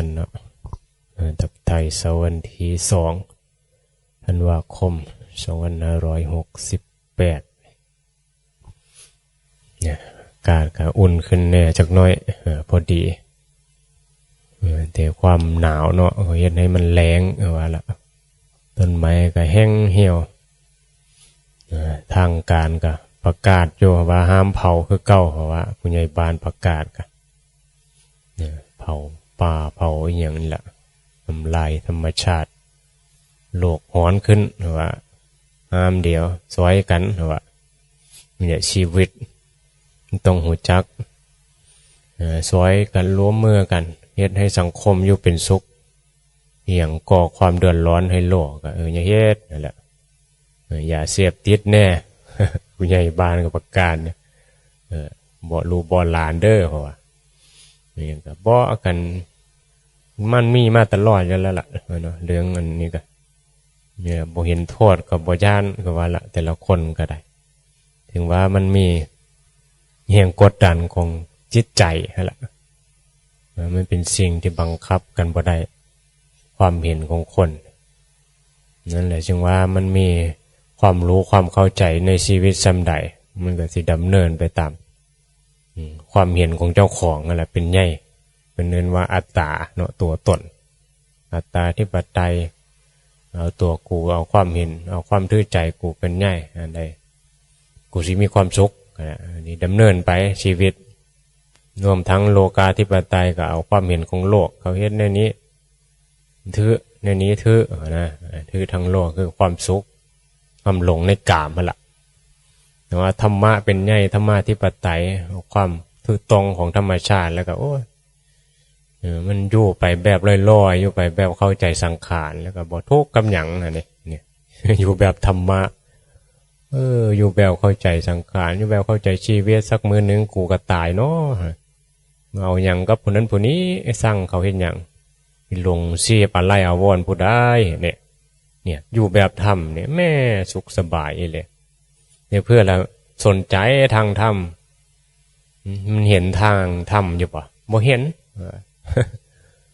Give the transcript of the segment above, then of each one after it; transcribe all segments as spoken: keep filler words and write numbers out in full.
กันเนาะ เอ่อ ทักทายเสาร์วันที่สอง ธันวาคม สองพันห้าร้อยหกสิบแปด เนี่ย อากาศก็อุ่นขึ้นแน่จักหน่อย เอ่อ พอดี เอ่อ แต่ความหนาวเนาะ ก็เฮ็ดให้มันแล้ง เออ ว่าละ ต้นไม้ก็แห้งเหี่ยว เอ่อ ทางการก็ประกาศอยู่ว่าห้ามเผาคือเก่า เพราะว่าผู้ใหญ่บ้านประกาศก็ เนี่ย เผาป่าเผาอหย่างนี่แหละ ทำลายธรรมชาติ โลกฮ้อนขึ้น ว่า ห้ามเดี๋ยว ซอยกัน ว่า เนี่ย ชีวิตมันต้องรู้จัก เอ่อ ซอยกันร่วมมือกัน เฮ็ดให้สังคมอยู่เป็นสุข อหย่างก่อความเดือดร้อนให้โลกก็ เออ อย่าเฮ็ดนั่นแหละ เออ อย่าเสพติดแน่ ผู้ใหญ่บ้านก็ประกาศเนี่ย เออ บ่ลูกบ่หลานเด้อ เพราะว่า อหย่างก็บ่กัน มันมีมาตลอดอยู่แล้วล่ะ เนาะ เรื่องอันนี้ก็ เนี่ย บ่เห็นโทษก็บ่ย้าน ก็ว่าละ แต่ละคนก็ได้ ถึงว่ามันมีแรงกดดันของจิตใจหั้นละ มันเป็นสิ่งที่บังคับกันบ่ได้ ความเห็นของคน นั่นแหละ จึงว่ามันมีความรู้ความเข้าใจในชีวิตส่ำใด มันก็สิดำเนินไปตาม อืม ความเห็นของเจ้าของนั่นแหละเป็นใหญ่ เป็นเอิ้นว่าอัตตาเนาะ ตัวตน อัตตาธิปไตย เอาตัวกู เอาความเห็น เอาความถือใจกูเป็นใหญ่ อันใดกูสิมีความสุข อ่า อันนี้ดำเนินไปชีวิต รวมทั้งโลกาธิปไตยก็เอาความเห็นของโลก เขาเฮ็ดแนวนี้ ถือแนวนี้ ถือนะ ถือทั้งโลกคือความสุข ความหลงในกามหั้นละ แต่ว่าธรรมะเป็นใหญ่ ธรรมาธิปไตย เอาความถูกต้องของธรรมชาติ แล้วก็ โอ้ย เออ มันอยู่ไปแบบลอยๆ อยู่ไปแบบเข้าใจสังขาร แล้วก็บ่ทุกข์กับหยัง อันนี้ เนี่ย อยู่แบบธรรมะ เออ อยู่แบบเข้าใจสังขาร อยู่แบบเข้าใจชีวิต สักมื้อหนึ่งกูก็ตายเนาะ เอาหยังกับผู้นั้นผู้นี้ ไอ้สั่งเขาเฮ็ดหยัง ไปหลงเสพอาลัยอาวรณ์ผู้ใด เนี่ย เนี่ย อยู่แบบธรรมเนี่ย แม่สุขสบายอีหลี เนี่ย เพื่อละสนใจทางธรรม อืม มันเห็นทางธรรมอยู่ปะ บ่เห็น เออ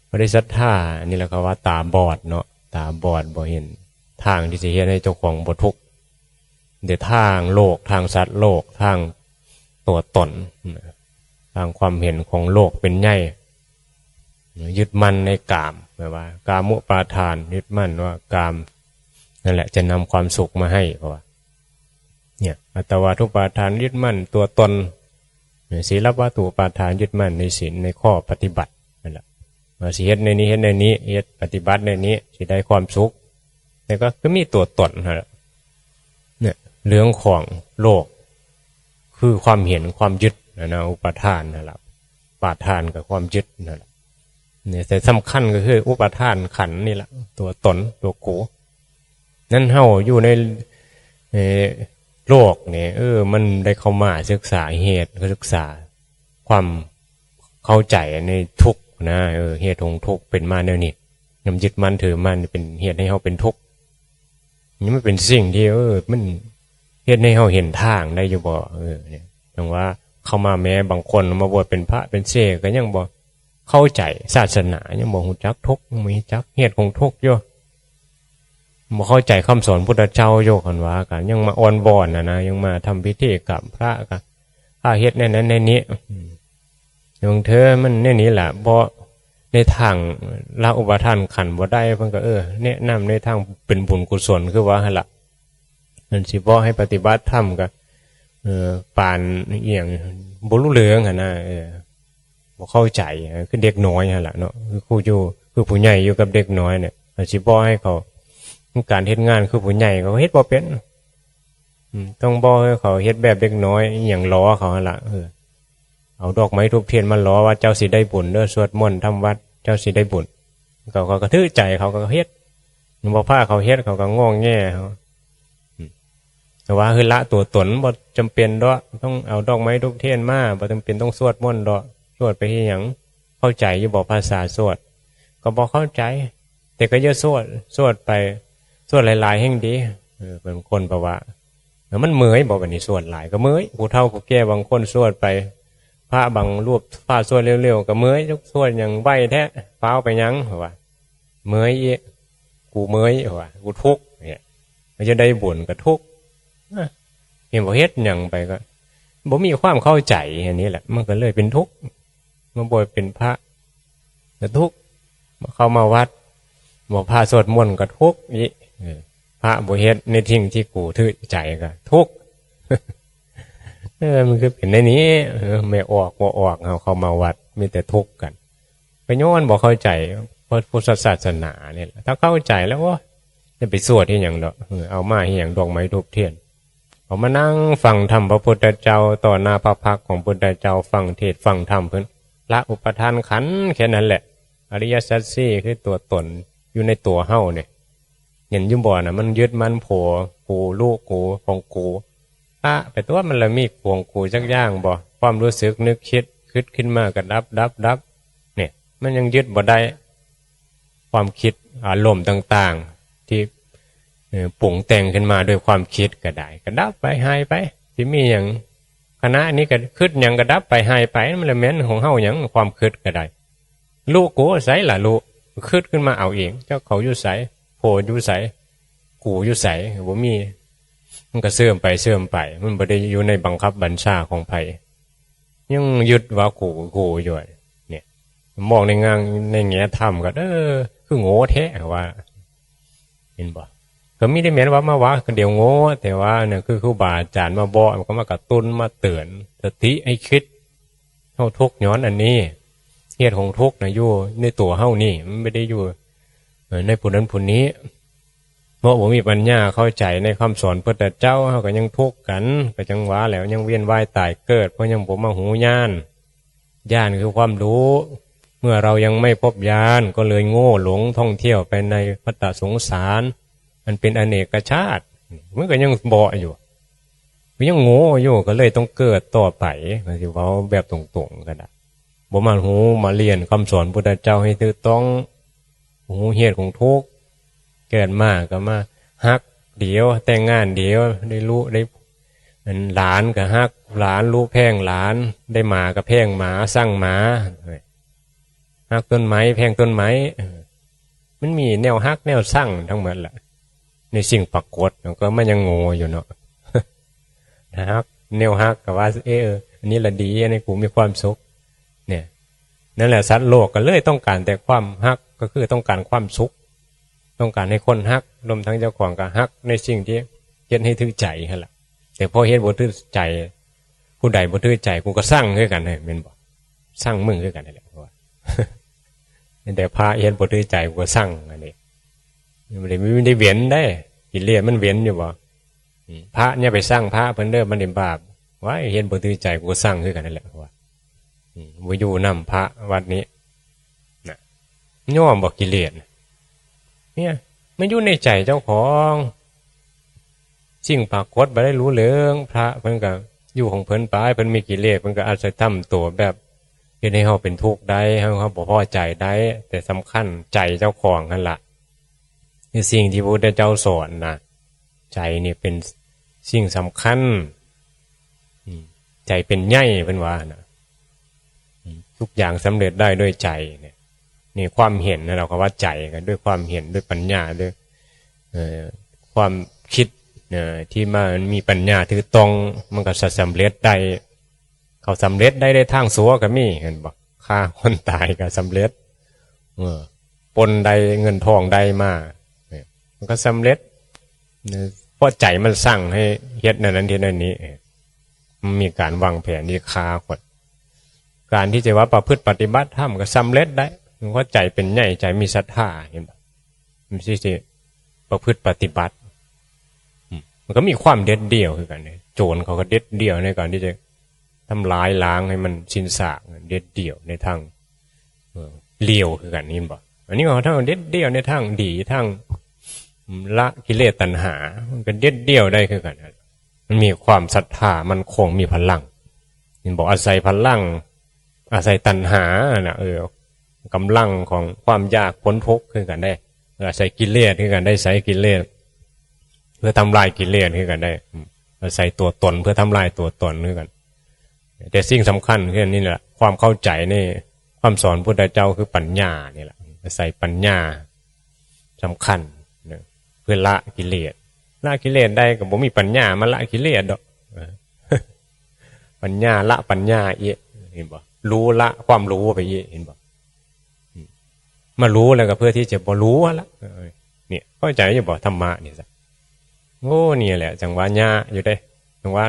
บ่ได้ศรัทธา อันนี้แหละเขาว่าตาบอดเนาะ ตาบอดบ่เห็นทางที่สิเฮ็ดให้เจ้าของบ่ทุกข์ แต่ทางโลก ทางสัตว์โลก ทางตัวตน ทางความเห็นของโลกเป็นใหญ่ ยึดมั่นในกาม แปลว่า กามุปาทาน ยึดมั่นว่ากาม นั่นแหละจะนำความสุขมาให้ เพราะว่า เนี่ย อัตตวาทุปาทาน ยึดมั่นตัวตน ศีลวัตถุปาทาน ยึดมั่นในศีล ในข้อปฏิบัติ นั่นแหละ ว่าสิเฮ็ดในนี้ เฮ็ดในนี้ เฮ็ดปฏิบัติในนี้ สิได้ความสุข แต่ก็คือมีตัวตนนั่นแหละ เนี่ย เรื่องของโลก คือความเห็น ความยึดนะนะ อุปาทานนั่นแหละ ปาทานกับความยึดนั่นแหละ เนี่ย แต่สำคัญก็คืออุปาทานขันธ์นี่แหละ ตัวตน ตัวกู นั้นเฮาอยู่ใน เอ่อ โลกเนี่ย เออ มันได้เข้ามาศึกษาเหตุ ศึกษาความเข้าใจในทุกข์นะ เออ เหตุของทุกข์เป็นมาแนวนี้ นำยึดมั่นถือมั่นเป็นเหตุให้เฮาเป็นทุกข์ นี่มันเป็นสิ่งที่ เออ มันเฮ็ดให้เฮาเห็นทางได้อยู่บ่ เออ เนี่ย จั่งว่าเข้ามาแม้บางคนมาบวชเป็นพระเป็นเสกก็ยังบ่เข้าใจศาสนา ยังบ่ฮู้จักทุกข์ ยังบ่ฮู้จักเหตุของทุกข์อยู่ บ่เข้าใจคำสอนพุทธเจ้าอยู่ คันว่ากัน ยังมาอ้อนวอนนะนะ ยังมาทำพิธีกรรมพระก็ พระเฮ็ดแนวนั้นแนวนี้ อืม บางเทื่อมันแนวนี้แหละ เพราะในทางละอุปาทานขันธ์บ่ได้ เพิ่นก็ เออ แนะนำในทางเป็นบุญกุศล คือว่าหั่นล่ะ นั่นสิบ่ให้ปฏิบัติธรรมก็ เออ ปานอีหยัง บ่รู้เรื่องหั่นนะ เออ บ่เข้าใจ เออ คือเด็กน้อยหั่นล่ะเนาะ คือผู้อยู่ คือผู้ใหญ่อยู่กับเด็กน้อยเนี่ย นั่นสิบ่ให้เขา การเฮ็ดงานคือผู้ใหญ่ เขาเฮ็ดบ่เป็น อืม ต้องบอกให้เขาเฮ็ดแบบเด็กน้อย อีหยังหล่อเขาหั่นล่ะ เออ เอาดอกไม้ธูปเทียนมาหล่อว่าเจ้าสิได้บุญเด้อ สวดมนต์ทำวัตร เจ้าสิได้บุญ เขา เขาก็ถือใจ เขาก็เฮ็ด บ่พาเขาเฮ็ด เขาก็งอแงเขา อืม แต่ว่าคือละตัวตน บ่จำเป็นดอก ต้องเอาดอกไม้ธูปเทียนมา บ่จำเป็นต้องสวดมนต์ดอก สวดไปเฮ็ดหยัง เข้าใจอยู่บ่ภาษาสวด ก็บ่เข้าใจ แต่ก็อย่าสวด สวดไป สวดหลายๆ แฮ่งดี เออ บางคนบอกว่า แล้วมันเมื่อยบ่ บัดนี้สวดหลายก็เมื่อย ผู้เฒ่าผู้แก่บางคนสวดไป พระบางรูป พระสวดเร็วๆ ก็เมื่อย สวดหยังไวแท้ ฟ้าวไปหยัง ว่า เมื่อยอีก กูเมื่อย ว่า กูทุกข์ เนี่ย มันจะได้บุญก็ทุกข์ เอ้อ เห็นบ่ เฮ็ดหยังไปก็ บ่มีความเข้าใจ อันนี้แหละ มันก็เลยเป็นทุกข์ มันบ่เป็นพระ ก็ทุกข์ มาเข้ามาวัด บ่พระสวดมนต์ก็ทุกข์อีก เออ พระบ่เฮ็ดในสิ่งที่กูถือใจก็ทุกข์ เออ มันคือเป็นในนี้ เออ ไม่ออกบ่ออก เอาเข้ามาวัด มีแต่ทุกข์กัน ก็ย้อนบ่เข้าใจพระพุทธศาสนาเนี่ยแหละ ถ้าเข้าใจแล้ว โอ้ย จะไปสวดเฮ็ดหยังดอก เออ เอามาเฮ็ดหยังดอกไม้ธูปเทียน เอามานั่งฟังธรรมพระพุทธเจ้า ต่อหน้าพระพักตร์ของพุทธเจ้า ฟังเทศน์ฟังธรรมเพิ่น ละอุปาทานขันธ์แค่นั้นแหละ อริยสัจสี่คือตัวตนอยู่ในตัวเฮาเนี่ย เห็นอยู่บ่น่ะ มันยึดมั่นผัว กู ลูกกู ของกู ละไปตัว มันละมีของกูจักอย่างบ่ ความรู้สึกนึกคิด คิดขึ้นมาก็ดับ ดับ ดับ เนี่ย มันยังยึดบ่ได้ ความคิดอารมณ์ต่างๆ ที่ เอ่อ ปรุงแต่งขึ้นมาด้วยความคิดก็ได้ ก็ดับไป หายไป สิมีหยัง ขณะนี้ก็คิดหยังก็ดับไป หายไป มันละแม่นของเฮาหยัง ความคิดก็ได้ ลูกกูไสล่ะ ลูก คิดขึ้นมาเอาเอง เจ้าเขาอยู่ไส ผัวอยู่ไส กูอยู่ไส บ่มี มันก็เสื่อมไป เสื่อมไป มันบ่ได้อยู่ในบังคับบัญชาของไผ ยังยึดว่ากู กูอยู่ เนี่ย มองในงาน ในแง่ธรรมก็ เออ คือโง่แท้ว่า เห็นบ่ ก็มีแต่แม่นว่ามาว่าก็เดี๋ยวโง่ แต่ว่าเนี่ย คือครูบาอาจารย์มาบอก มันก็มากระตุ้น มาเตือน สติให้คิด เฮาทุกข์ย้อนอันนี้ เหตุของทุกข์น่ะอยู่ในตัวเฮานี่ มันไม่ได้อยู่ เอ่อ ในผู้นั้นผู้นี้ เพราะบ่มีปัญญาเข้าใจในคำสอนพุทธเจ้า เฮาก็ยังทุกข์กัน ก็จังว่าแล้ว ยังเวียนว่ายตายเกิด เพราะยังบ่มาฮู้ญาณ ญาณคือความรู้ เมื่อเรายังไม่พบญาณ ก็เลยโง่หลงท่องเที่ยวไปในวัฏสงสาร มันเป็นอเนกชาติ มันก็ยังเบาะอยู่ มันยังโง่อยู่ ก็เลยต้องเกิดต่อไป ก็สิเว้าแบบตรงๆ ก็ได้ บ่มาฮู้มาเรียนคำสอนพุทธเจ้าให้ถูกต้อง ฮู้เหตุของทุกข์ เกิดมาก็มาฮักเดี๋ยว แต่งงานเดี๋ยว ได้ลูก ได้ อันหลานก็ฮักหลาน ลูกแพงหลาน ได้หมาก็แพงหมา ซังหมา ฮักต้นไม้ แพงต้นไม้ เออ มันมีแนวฮักแนวซังทั้งหมดแหละ ในสิ่งปรากฏ แล้วก็มันยังโง่อยู่เนาะ ฮัก แนวฮักก็ว่า เออ อันนี้ละดี อันนี้กูมีความสุข เนี่ย นั่นแหละ สัตว์โลกก็เลยต้องการแต่ความฮัก ก็คือต้องการความสุข ต้องการให้คนฮัก รวมทั้งเจ้าของก็ฮักในสิ่งที่เฮ็ดให้ถือใจหั่นล่ะ แต่พอเฮ็ดบ่ถือใจ ผู้ใดบ่ถือใจ กูก็ซังคือกัน แม่นบ่ ซังมึงคือกันนั่นแหละ เพราะว่า แต่พระเฮ็ดบ่ถือใจ กูก็ซัง อันนี้ มันบ่ได้ มันบ่ได้เว้นเด้ กิเลสมันเว้นอยู่บ่ อืม พระอย่าไปซังพระเพิ่นเด้อ มันเป็นบาป ว้าย เฮ็ดบ่ถือใจ กูก็ซังคือกันนั่นแหละ เพราะว่า อืม บ่อยู่นำพระวัดนี้ น่ะ ยอมบ่กิเลสน่ะ เนี่ย มันอยู่ในใจเจ้าของ สิ่งปรากฏบ่ได้รู้เรื่อง พระเพิ่นก็อยู่ของเพิ่นไป เพิ่นมีกิเลส เพิ่นก็อาศัยทำตัวแบบเฮ็ดให้เฮาเป็นทุกข์ได้ ให้เฮาบ่พอใจได้ แต่สำคัญใจเจ้าของหั่นล่ะ คือสิ่งที่พระพุทธเจ้าสอนนะ ใจนี่เป็นสิ่งสำคัญ อืม ใจเป็นใหญ่เพิ่นว่านะ อืม ทุกอย่างสำเร็จได้ด้วยใจเนี่ย นี่ความเห็นนะ เราก็ว่าใจกันด้วยความเห็น ด้วยปัญญา ด้วย เอ่อ ความคิด เอ่อ ที่มันมีปัญญาถูกต้อง มันก็จะสำเร็จได้ เขาสำเร็จได้ในทางชั่วก็มี เห็นบ่ ฆ่าคนตายก็สำเร็จ เออ ปล้นได้เงินทองได้มา เนี่ย มันก็สำเร็จ เนี่ย เพราะใจมันสั่งให้เฮ็ดแนวนั้นเฮ็ดแนวนี้ มันมีการวางแผนที่ฆ่าคน การที่จะว่าประพฤติปฏิบัติธรรมก็สำเร็จได้ เพราะใจเป็นใหญ่ ใจมีศรัทธา เห็นบ่ มันสิ สิประพฤติปฏิบัติ อืม มันก็มีความเด็ดเดี่ยวคือกันเนี่ย โจรเขาก็เด็ดเดี่ยวในการที่จะทำลายล้างให้มันสิ้นซาก เด็ดเดี่ยวในทาง เออ เลวคือกัน เห็นบ่ อันนี้เขาทั้งเด็ดเดี่ยวในทางดี ทาง อืม ละกิเลสตัณหา มันก็เด็ดเดี่ยวได้คือกัน มันมีความศรัทธามั่นคง มีพลัง เห็นบ่ อาศัยพลัง อาศัยตัณหาน่ะ เออ กำลังของความอยากพ้นทุกข์คือกันได้ อาศัยกิเลสคือกันได้ ใช้กิเลสเพื่อทำลายกิเลสคือกันได้ อืม อาศัยตัวตนเพื่อทำลายตัวตนคือกัน แต่สิ่งสำคัญคืออันนี้แหละ ความเข้าใจในคำสอนพุทธเจ้าคือปัญญานี่แหละ ใส่ปัญญาสำคัญนะ เพื่อละกิเลส ละกิเลสได้ก็บ่มีปัญญามาละกิเลสดอก ปัญญาละปัญญาเอะ เห็นบ่ รู้ละความรู้ไปเอะ เห็นบ่ มารู้แล้วก็เพื่อที่จะบ่รู้ละ เนี่ย เข้าใจอยู่บ่ ธรรมะนี่ซะ โอ้ นี่แหละ จังหวะยะอยู่เด้ จังหวะ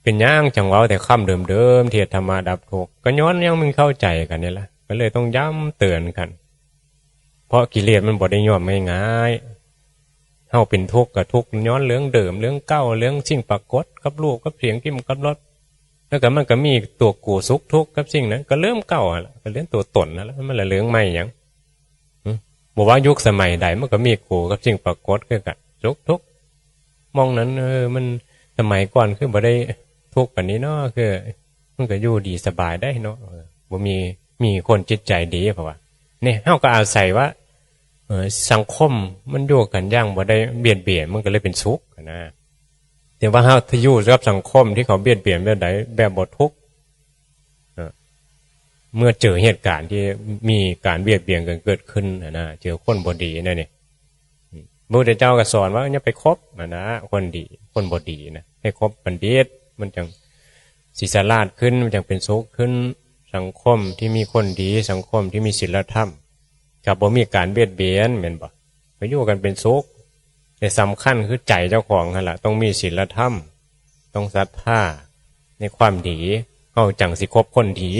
เป็นหยังจังหวะแต่คำเดิมๆ เทศธรรมะดับทุกข์ ก็ย้อนยังมันเข้าใจกันนี่ละ ก็เลยต้องย้ำเตือนกัน เพราะกิเลสมันบ่ได้ยอมง่ายๆ เฮาเป็นทุกข์ก็ทุกข์ย้อนเรื่องเดิม เรื่องเก่า เรื่องสิ่งปรากฏกับรูปกับเสียงกลิ่นกับรส แล้วก็มันก็มีตัวกูสุขทุกข์กับสิ่งนั้น ก็เรื่องเก่าหั่นละ ก็เรื่องตัวตนหั่นละ มันละเรื่องใหม่หยัง หึ บ่ว่ายุคสมัยใดมันก็มีกูกับสิ่งปรากฏคือกัน สุขทุกข์ มองนั้น เออ มันสมัยก่อนคือบ่ได้ทุกข์ปานนี้เนาะ คือมันก็อยู่ดีสบายได้เนาะ เออ บ่มี มีคนจิตใจดี เพราะว่า เนี่ย เฮาก็อาศัยว่า เออ สังคมมันอยู่กันอย่างบ่ได้เบียดเบียน มันก็เลยเป็นสุขนะ แต่ว่าเฮาอยู่กับสังคมที่เขาเบียดเบียนแบบใด แบบบ่ทุกข์ เออ เมื่อเจอเหตุการณ์ที่มีการเบียดเบียนกันเกิดขึ้นนะ เจอคนบ่ดีนั่นนี่ พระพุทธเจ้าก็สอนว่าอย่าไปคบนะ คนดี คนบ่ดีนะ ให้คบบัณฑิต มันจังสิฉลาดขึ้น มันจังเป็นสุขขึ้น สังคมที่มีคนดี สังคมที่มีศีลธรรม กับบ่มีการเบียดเบียน แม่นบ่ ไปอยู่กันเป็นสุข แต่สำคัญคือใจเจ้าของหั่นล่ะ ต้องมีศีลธรรม ต้องศรัทธาในความดี เฮาจังสิคบคนดี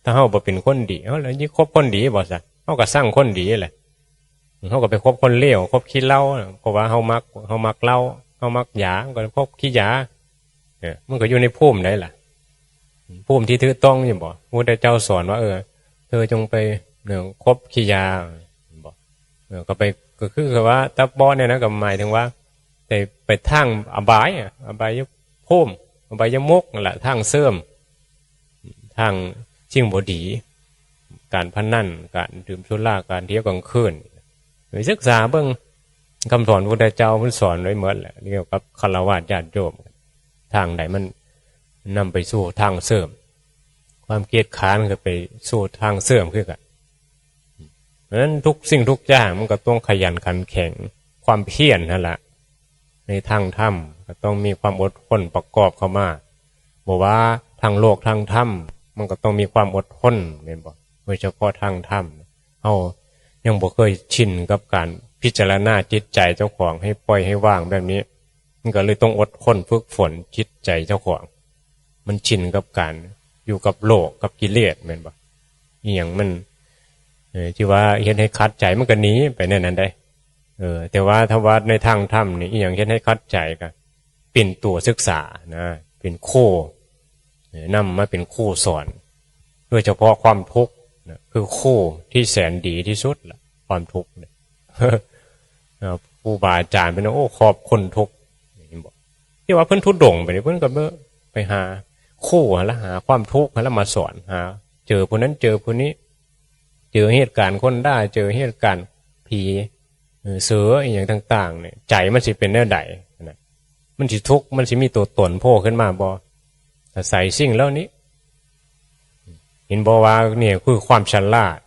ถ้าเฮาบ่เป็นคนดี เฮาแล้วสิคบคนดีบ่ซะ เฮาก็ซังคนดีแหละ เฮาก็ไปคบคนเลว คบขี้เหล้า เพราะว่าเฮามัก เฮามักเหล้า เฮามักยา ก็คบขี้ยา เออ มันก็อยู่ในภูมิใดล่ะ ภูมิที่ถูกต้องนี่บ่ พระพุทธเจ้าสอนว่า เออ เธอจงไป เออ คบขี้ยา บ่ เออ ก็ไป ก็คือว่า ตะเบาะเนี่ยนะ ก็หมายถึงว่า ไป ไปทางอบายอะ อบายภูมิ อบายมุขนั่นแหละ ทางเสื่อม ทางสิ่งบ่ดี การพนัน การดื่มสุรา การเที่ยวกลางคืน ไปศึกษาเบิ่ง คำสอนพระพุทธเจ้ามันสอนไว้หมดแหละ เกี่ยวกับฆราวาสญาติโยม ทางใดมันนำไปสู่ทางเสื่อม ความเกียจคร้านก็ไปสู่ทางเสื่อมคือกัน เพราะฉะนั้นทุกสิ่งทุกอย่างมันก็ต้องขยันขันแข็ง ความเพียรนั่นแหละ ในทางธรรมก็ต้องมีความอดทนประกอบเข้ามา บ่ว่าทางโลกทางธรรม มันก็ต้องมีความอดทน แม่นบ่ โดยเฉพาะทางธรรม เฮายังบ่เคยชินกับการพิจารณาจิตใจเจ้าของให้ปล่อยให้วางแบบนี้ มันก็เลยต้องอดทนฝึกฝนจิตใจเจ้าของ มันชินกับการอยู่กับโลกกับกิเลส แม่นบ่ อีหยังมัน เอ่อ ที่ว่าเฮ็ดให้ขัดใจมันก็หนีไปแนวนั้นได้ เออ แต่ว่าถ้าว่าในทางธรรมนี่ อีหยังเฮ็ดให้ขัดใจก็เป็นตัวศึกษานะ เป็นครู เอ่อ นำมาเป็นครูสอน โดยเฉพาะความทุกข์นะ คือครูที่แสนดีที่สุดละ ความทุกข์เนี่ย เอ่อ ครูบาอาจารย์เพิ่น โอ้ ขอบคุณทุกข์ เห็นบ่ ที่ว่าเพิ่นทุดงไปนี่ เพิ่นก็ไป ไปหาครูหั่นละ หาความทุกข์หั่นละมาสอน หา เจอผู้นั้นเจอผู้นี้ เจอเหตุการณ์คนด่า เจอเหตุการณ์ผี เออ เสืออีหยังต่างๆ เนี่ย ใจมันสิเป็นแนวใดนะ มันสิทุกข์ มันสิมีตัวตนโผล่ขึ้นมาบ่ อาศัยสิ่งเหล่านี้ เห็นบ่ว่าเนี่ยคือความฉลาด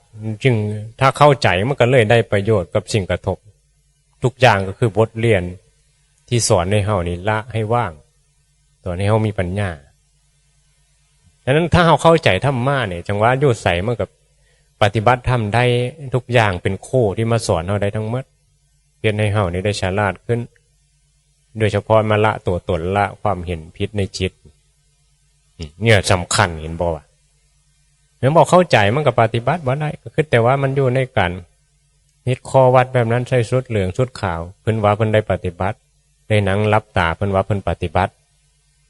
จึงถ้าเข้าใจมันก็เลยได้ประโยชน์กับสิ่งกระทบ ทุกอย่างก็คือบทเรียนที่สอนให้เฮานี่ละให้ว่าง สอนให้เฮามีปัญญา ดังนั้นถ้าเฮาเข้าใจธรรมะเนี่ย จังหวะอยู่ไสมันก็ปฏิบัติธรรมได้ ทุกอย่างเป็นครูที่มาสอนเฮาได้ทั้งหมด เฮ็ดให้เฮานี่ได้ฉลาดขึ้น โดยเฉพาะมาละตัวตน ละความเห็นผิดในจิต อืม เนี่ยสำคัญ เห็นบ่วะ แม่นบ่เข้าใจมันก็ปฏิบัติบ่ได้ ก็คือแต่ว่ามันอยู่ในการเฮ็ดข้อวัดแบบนั้น ใส่ชุดเหลืองชุดขาว เพิ่นว่าเพิ่นได้ปฏิบัติ ได้นั่งหลับตา เพิ่นว่าเพิ่นปฏิบัติ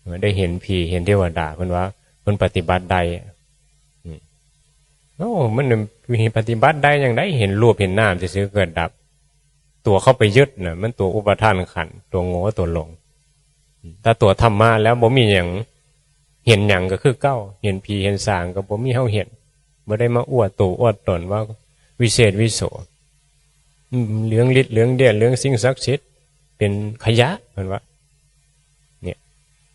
เออ ได้เห็นผีเห็นเทวดา เพิ่นว่าเพิ่นปฏิบัติได้ อืม โอ้ มันมีปฏิบัติได้จั่งใด เห็นรูปเห็นนามซื่อๆ เกิดดับ ตัวเข้าไปยึดน่ะ มันตัวอุปาทานขันธ์ ตัวโง่ตัวหลง ถ้าตัวธรรมะแล้วบ่มีหยัง เห็นหยังก็คือเก่า เห็นผีเห็นสางก็บ่มีเฮาเห็น บ่ได้มาอวดตัวอวดตนว่าวิเศษวิโส อืม เหลืองฤทธิ์เหลืองเดช เหลืองสิ่งศักดิ์สิทธิ์ เป็นขยะ เพิ่นว่า เนี่ย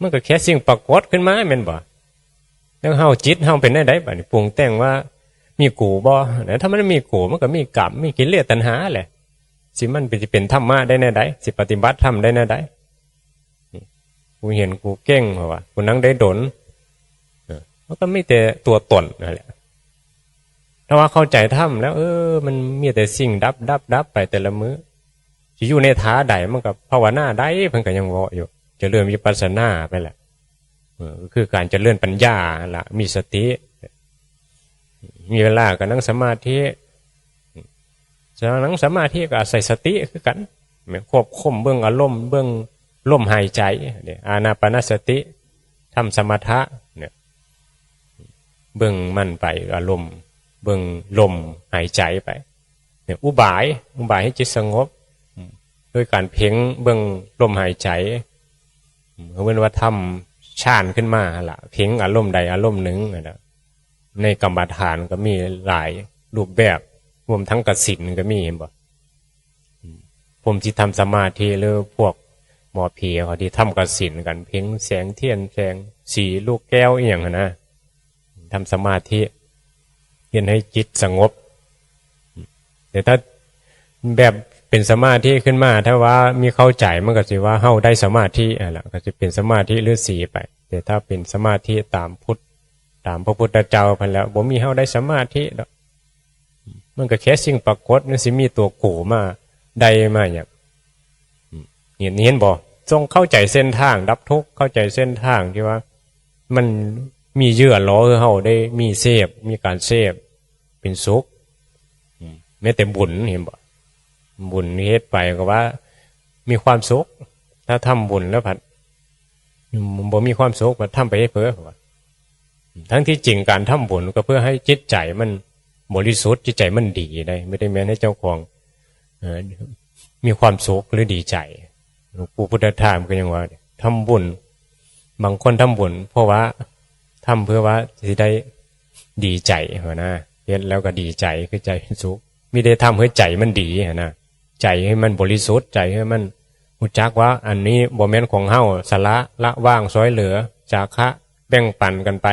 มันก็แค่สิ่งปรากฏขึ้นมา แม่นบ่ แล้วเฮา จิตเฮาเป็นแนวใดบัดนี้ ปรุงแต่งว่ามีกูบ่ นะ ถ้ามันมีกู มันก็มีกาม มีกิเลสตัณหาแหละ สิมันเป็น สิเป็นธรรมะได้แนวใด สิปฏิบัติธรรมได้แนวใด นี่ กูเห็นกูเก่ง เพราะว่ากูนั่งได้ดน เออ มันก็มีแต่ตัวตนนั่นแหละ ถ้าว่าเข้าใจธรรมแล้ว เออ มันมีแต่สิ่งดับ ดับ ดับไปแต่ละมื้อ สิอยู่ในท่าใดมันก็ภาวนาได้ เพิ่นก็ยังเว้าอยู่ เจริญวิปัสสนาไปแหละ เออ คือการเจริญปัญญาหั่นล่ะ มีสติ มีเวลาก็นั่งสมาธิ นั่งสมาธิก็อาศัยสติคือกัน แม่นควบคุมเบิ่งอารมณ์ เบิ่งลมหายใจ เนี่ย อานาปานสติ ทำสมถะ เนี่ย เบิ่งมันไป อารมณ์ เบิ่งลมหายใจไป เนี่ย อุบาย อุบายให้จิตสงบ อืม ด้วยการเพ่งเบิ่งลมหายใจ อืม เพิ่นว่าทำฌานขึ้นมาหั่นล่ะ เพ่งอารมณ์ใดอารมณ์หนึ่งหั่นน่ะ ในกรรมฐานก็มีหลายรูปแบบ รวมทั้งกสิณก็มี เห็นบ่ อืม พวกที่ทำสมาธิ หรือพวกหมอผีเขาที่ทำกสิณกัน เพ่งแสงเทียน แสงสีลูกแก้วอีหยังหั่นนะ ทำสมาธิ เฮ็ดให้จิตสงบ แต่ถ้าแบบเป็นสมาธิขึ้นมา ถ้าว่ามีเข้าใจ มันก็สิว่าเฮาได้สมาธิหั่นล่ะ ก็สิเป็นสมาธิฤาษีไป แต่ถ้าเป็นสมาธิตามพุทธ ตามพระพุทธเจ้าเพิ่นแล้ว บ่มีเฮาได้สมาธิดอก มันก็แค่สิ่งปรากฏ มันสิมีตัวกูมาได้มาหยัง อืม เห็น เห็นบ่ จงเข้าใจเส้นทางดับทุกข์ เข้าใจเส้นทางที่ว่า มันมีเยื่อหล่อให้เฮาได้มีเสพ มีการเสพ เป็นสุข อืม แม้แต่บุญ เห็นบ่ บุญเฮ็ดไปก็ว่ามีความสุข ถ้าทำบุญแล้วผัด อืม บ่มีความสุข ผัดทำไปเพื่อ ทั้งที่จริงการทำบุญก็เพื่อให้จิตใจมันบริสุทธิ์ จิตใจมันดีได้ ไม่ได้แม่นให้เจ้าของ เอ่อ มีความสุขหรือดีใจ หลวงปู่พุทธทาสก็ยังว่า ทำบุญ บางคนทำบุญ เพราะว่าทำเพื่อว่าสิได้ดีใจหั้นนะ เฮ็ดแล้วก็ดีใจ คือใจสุข มีแต่ทำให้ใจมันดีหั้นนะ ใจให้มันบริสุทธิ์ ใจให้มันรู้จักว่าอันนี้บ่แม่นของเฮา สละ ละวาง ซ่อยเหลือ จาคะ แบ่งปันกันไป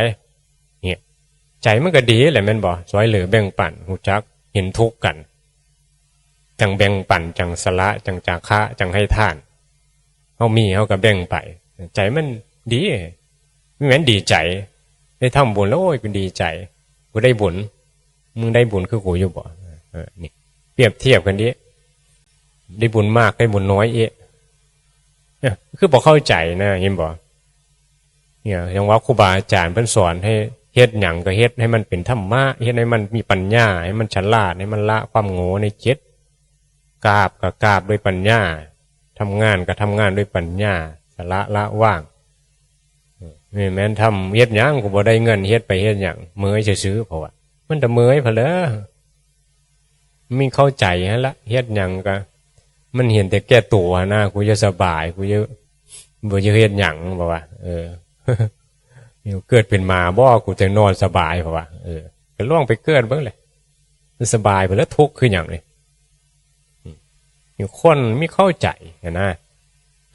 เนี่ย ใจมันก็ดีแหละแม่นบ่ ซ่อยเหลือแบ่งปัน รู้จักเห็นทุกข์กัน จั่งแบ่งปัน จั่งสละ จั่งจาคะ จั่งให้ทาน เฮามีเฮาก็แบ่งไป ใจมันดี มันแม่นดีใจ ได้ทำบุญแล้ว โอ้ย กูดีใจ กูได้บุญ มึงได้บุญคือกูอยู่บ่ เออ นี่ เปรียบเทียบกันดิ ได้บุญมาก ได้บุญน้อย เอ๊ะ เนี่ย คือบ่เข้าใจนะ เห็นบ่ เนี่ย อย่างว่าครูบาอาจารย์เพิ่นสอนให้เฮ็ดหยังก็เฮ็ดให้มันเป็นธรรมะ เฮ็ดให้มันมีปัญญา ให้มันฉลาด ให้มันละความโง่ในจิต กราบก็กราบด้วยปัญญา ทำงานก็ทำงานด้วยปัญญา สละละวาง เออ นี่แม่นทำ เฮ็ดหยังก็บ่ได้เงิน เฮ็ดไปเฮ็ดหยัง เมื่อยซื่อๆ เพราะว่า มันแต่เมื่อยพะเลอ มีเข้าใจหั่นละ เฮ็ดหยังก็ มันเห็นแต่แก่ตัวนะ กูจะสบาย กูจะ บ่จะเฮ็ดหยัง บอกว่า เออ เกิดเป็นหมาบ่ กูจะนอนสบาย เพราะว่า เออ ก็ลองไปเกิดเบิ่งเลย มันสบายไปแล้ว ทุกข์คือหยังนี่ อืม คนมีเข้าใจนะ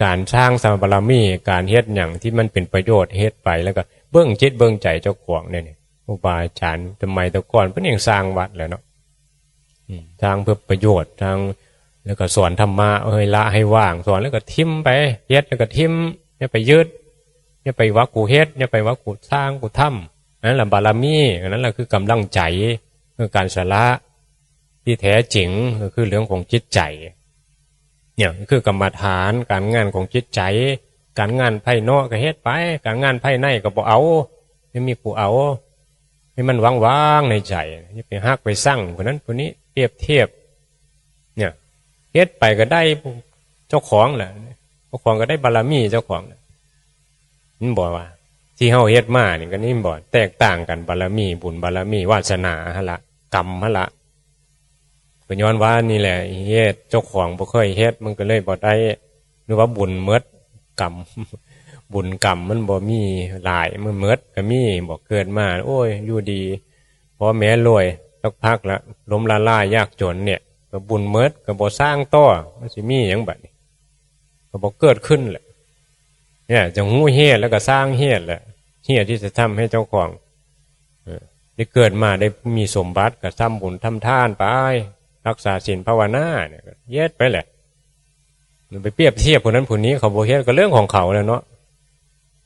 การสร้างสมบารมี การเฮ็ดหยังที่มันเป็นประโยชน์ เฮ็ดไปแล้วก็เบิ่งจิตเบิ่งใจเจ้าของเนี่ย ครูบาอาจารย์สมัยแต่ก่อนเพิ่นยังสร้างวัดแหละเนาะ อืม สร้างเพื่อประโยชน์ สร้าง แล้วก็สอนธรรมะ ให้ละให้วาง สอนแล้วก็ทิ้งไป เฮ็ดแล้วก็ทิ้ง อย่าไปยึด อย่าไปว่ากูเฮ็ด อย่าไปว่ากูสร้าง กูทำ นั่นแหละบารมี นั่นแหละคือกำลังใจ คือการสละที่แท้จริง ก็คือเรื่องของจิตใจ เนี่ย คือกรรมฐาน การงานของจิตใจ การงานภายนอกก็เฮ็ดไป การงานภายในก็บ่เอา ไม่มีกูเอา ให้มันว่างๆในใจ อย่าไปฮักไปซังผู้นั้นผู้นี้ เปรียบเทียบ เนี่ย เฮ็ดไปก็ได้เจ้าของแหละ เจ้าของก็ได้บารมีเจ้าของแหละ มันบอกว่า ที่เฮาเฮ็ดมานี่ก็นี่บอกแตกต่างกัน บารมี บุญบารมี วาสนาหั่นละ กรรมหั่นละ ก็ย้อนว่านี่แหละ เฮ็ด เจ้าของบ่เคยเฮ็ด มันก็เลยบ่ได้ หรือว่าบุญหมด กรรม บุญกรรมมันบ่มีหลาย มันหมดก็มี บ่เกิดมา โอ้ย อยู่ดี พ่อแม่รวย สักพักละ ล้มละลาย ยากจนเนี่ย ก็บุญหมด ก็บ่สร้างต่อ มันสิมีหยังบัดนี้ ก็บ่เกิดขึ้นแหละ เนี่ย จะฮู้เหตุแล้วก็สร้างเหตุแหละ เหตุที่จะทำให้เจ้าของ ได้เกิดมาได้มีสมบัติก็ทำบุญทำทานไป รักษาศีลภาวนาเนี่ย เฮ็ดไปแหละ มันไปเปรียบเทียบผู้นั้นผู้นี้ เขาบ่เฮ็ดก็เรื่องของเขาแหละเนาะ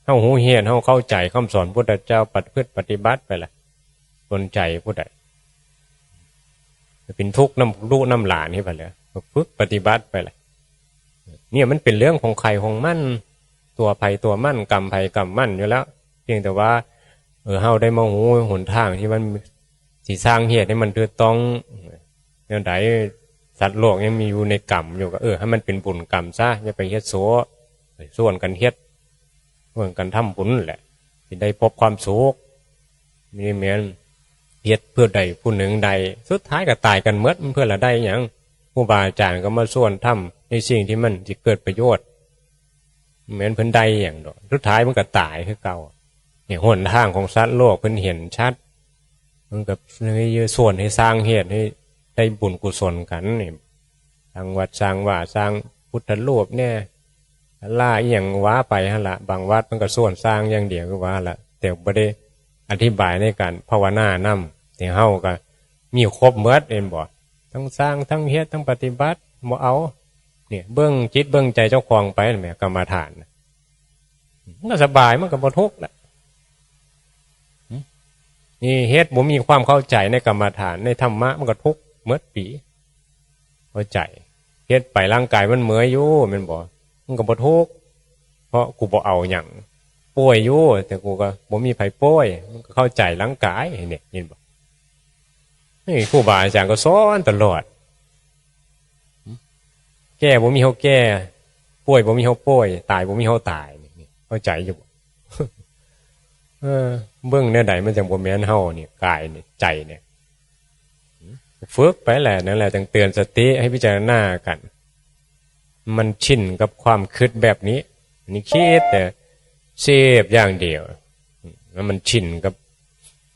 เฮาฮู้เฮ็ด เฮาเข้าใจคำสอนพุทธเจ้า ประพฤติปฏิบัติไปแหละ สนใจผู้ใด เป็นทุกข์นำลูกนำหลานนี่ไปแหละ ก็ฝึกปฏิบัติไปแหละ เนี่ยมันเป็นเรื่องของใครของมัน ตัวไผตัวมัน กรรมไผกรรมมันอยู่แล้ว เพียงแต่ว่า เออ เฮาได้มาฮู้หนทางที่มันสิสร้างเหตุให้มันถูกต้อง แนวใด สัตว์โลกยังมีอยู่ในกรรมอยู่ก็ เออ ให้มันเป็นบุญกรรมซะ อย่าไปเฮ็ดซัว ชวนกันเฮ็ด ชวนกันทำบุญแหละ สิได้พบความสุข นี่แม่นเฮ็ดเพื่อใดผู้หนึ่งใด สุดท้ายก็ตายกันหมด มันเพื่อละได้หยัง ครูบาอาจารย์ก็มาชวนทำในสิ่งที่มันสิเกิดประโยชน์ แม่นเพิ่นได้หยังดอก สุดท้ายมันก็ตายคือเก่า เนี่ย หนทางของสัตว์โลกเพิ่นเห็นชัด มันก็เลยชวนให้สร้างเหตุให้ได้บุญกุศลกันนี่ สร้างวัดสร้างวา สร้างพุทธรูปแน่ ศาลาอีหยังว่าไปหั่นละ บางวัดมันก็ชวนสร้างอย่างเดียวคือว่าละ แต่บ่ได้อธิบายในการภาวนานำ แต่เฮาก็มีครบหมดแม่นบ่ ทั้งสร้าง ทั้งเฮ็ด ทั้งปฏิบัติ บ่เอา เนี่ย เบิ่งจิตเบิ่งใจเจ้าของไปนั่นแหม กรรมฐานน่ะ มันก็สบาย มันก็บ่ทุกข์ละ นี่เฮ็ดบ่มีความเข้าใจในกรรมฐาน ในธรรมะ มันก็ทุกข์หมดปี เข้าใจ เฮ็ดไปร่างกายมันเมื่อยอยู่แม่นบ่ มันก็บ่ทุกข์ เพราะกูบ่เอาหยัง ป่วยอยู่ แต่กูก็บ่มีไผป่วย มันก็เข้าใจร่างกาย เนี่ย เห็นบ่ นี่ครูบาอาจารย์ก็สอนตลอด แก่บ่มีเฮาแก่ ป่วยบ่มีเฮาป่วย ตายบ่มีเฮาตาย นี่ เข้าใจอยู่บ่ เออ เบิ่งแนวใดมันจังบ่แม่นเฮานี่ กายนี่ ใจเนี่ย ฝึกไปแหละ นั่นแหละ จังเตือนสติให้พิจารณากัน มันชินกับความคิดแบบนี้ นี่คิดแต่เสพอย่างเดียว แล้วมันชินกับ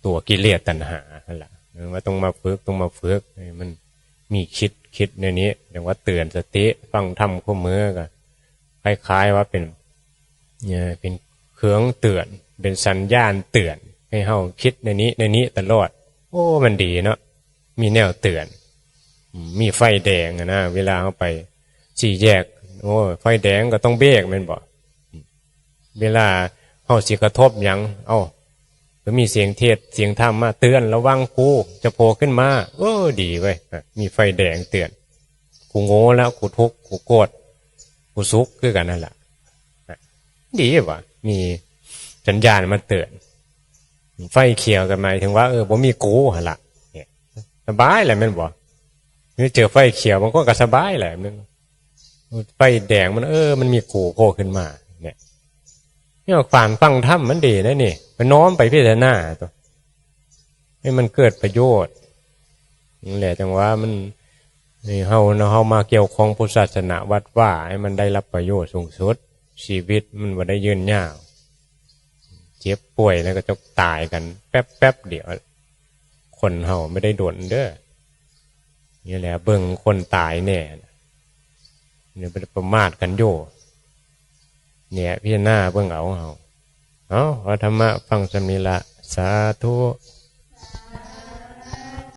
ตัวกิเลสตัณหานั่นแหละ ว่าต้องมาฝึก ต้องมาฝึก ให้มันมีคิด คิดในนี้ เรียกว่าเตือนสติ ฟังธรรมคู่มื้อก็ คล้ายๆว่าเป็น เอ่อ เป็นเครื่องเตือน เป็นสัญญาณเตือน ให้เฮาคิดในนี้ ในนี้ตลอด โอ้ มันดีเนาะ มีแนวเตือน อืม มีไฟแดงอะนะ เวลาเฮาไปสี่แยก โอ้ ไฟแดงก็ต้องเบรกแม่นบ่ เวลาเฮาสิกระทบหยัง เอ้า ก็มีเสียงเทศน์ เสียงธรรมมาเตือน "ระวังกูจะโผล่ขึ้นมา" เออ ดีเว้ย อ่ะ มีไฟแดงเตือน กูโง่แล้ว กูทุกข์ กูโกรธ กูสุขคือกันนั่นแหละ อ่ะ ดีว่ะ มีสัญญาณมาเตือน ไฟเขียวก็หมายถึงว่า เออ บ่มีกูหั่นล่ะ เนี่ย สบายแหละแม่นบ่ หรือเจอไฟเขียวมันก็ ก็สบายแหละ มัน ไฟแดงมัน เออ มันมีกูโผล่ขึ้นมา เนี่ย เนี่ย การฟังธรรมมันดีนะนี่ ไปน้อมไปพิจารณาตัว ให้มันเกิดประโยชน์ นั่นแหละ จังว่ามัน นี่เฮาเนาะ เฮามาเกี่ยวข้องพุทธศาสนา วัดวา ให้มันได้รับประโยชน์สูงสุด ชีวิตมันบ่ได้ยืนยาว เจ็บป่วยแล้วก็จะตายกันแป๊บๆเดียว คนเฮาไม่ได้โดนเด้อ นี่แหละ เบิ่งคนตายแน่ เนี่ย ไปประมาทกันอยู่ เนี่ย พิจารณาเบิ่งเอาเฮา เอา เอาธรรมะฟังสำนี้ละ สาธุ